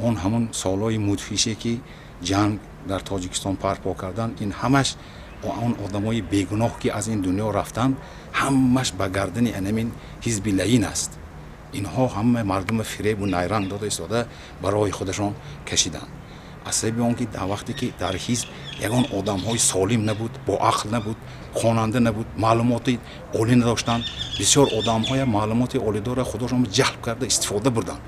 Он ҳамон солҳои мудҳише, ки ҷанг дар Тоҷикистон барпо кардан, ин ҳамаш он одамои бегуноҳ, ки аз ин дунё рафтанд, ҳамаш ба гардани анамин ҳизби лаин аст. Инҳо ҳама мардума фиребу найранг дода истода ба роҳи худашон кашиданд. Аз сабаби он ки дар вақте ки дар ҳизб ягон одамҳои солим набуд, боақл набуд, хонанда набуд, маълумоти олӣ надоштанд, бисёр одамҳоя маълумоти олидора худошон ҷалб карда истифода бурданд,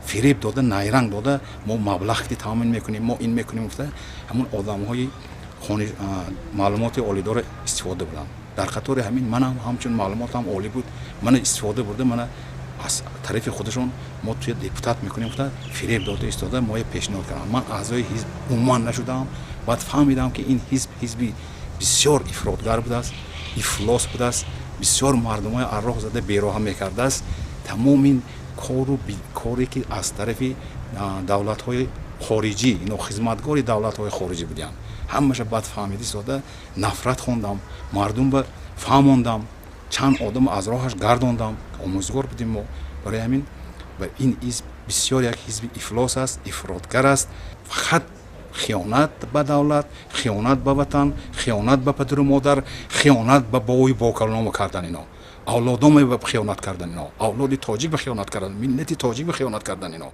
фиреб дода, найранг дода, мо маблағ таъмин мекунем, мо ин мекунем гуфта, ҳамон одамҳои маълумоти олидора истифода бурданд. Дар қатори ҳамин манам ҳамчун маълумотам олӣ буд, мана истифода бурда, мана аз тарафи худашон мо туя депутат мекунем гуфта, фиреб дода истода моя пешниҳод кардам. Ман аъзои ҳизб умуман нашудам. Баъд фаҳмидам, ки ин ҳизб ҳизби бисёр ифротгар будааст, ифлос будааст, бисёр мардумои арроҳ зада бероҳа мекардааст. Тамоми кору коре, ки аз тарафи давлатҳои хориҷӣ, ино хизматгори давлатҳои хориҷӣ буданд, ҳамаша баъд фаҳмида истода нафрат хондам, мардум ба фаҳмондам, чанд одам аз роҳаш гардондам. Омӯзгор будем мо. Барои ҳамин ба ин ҳизб бисёр як ҳизби ифлос аст, ифротгар аст. Фақат хиёнат ба давлат, хиёнат ба ватан, хиёнат ба падару модар, хиёнат ба бовои бокалонома кардан ино, авлодоме ба хиёнат кардан ино, авлоди тоҷик ба хиёнат кардан, миллати тоҷик ба хиёнат кардан ино.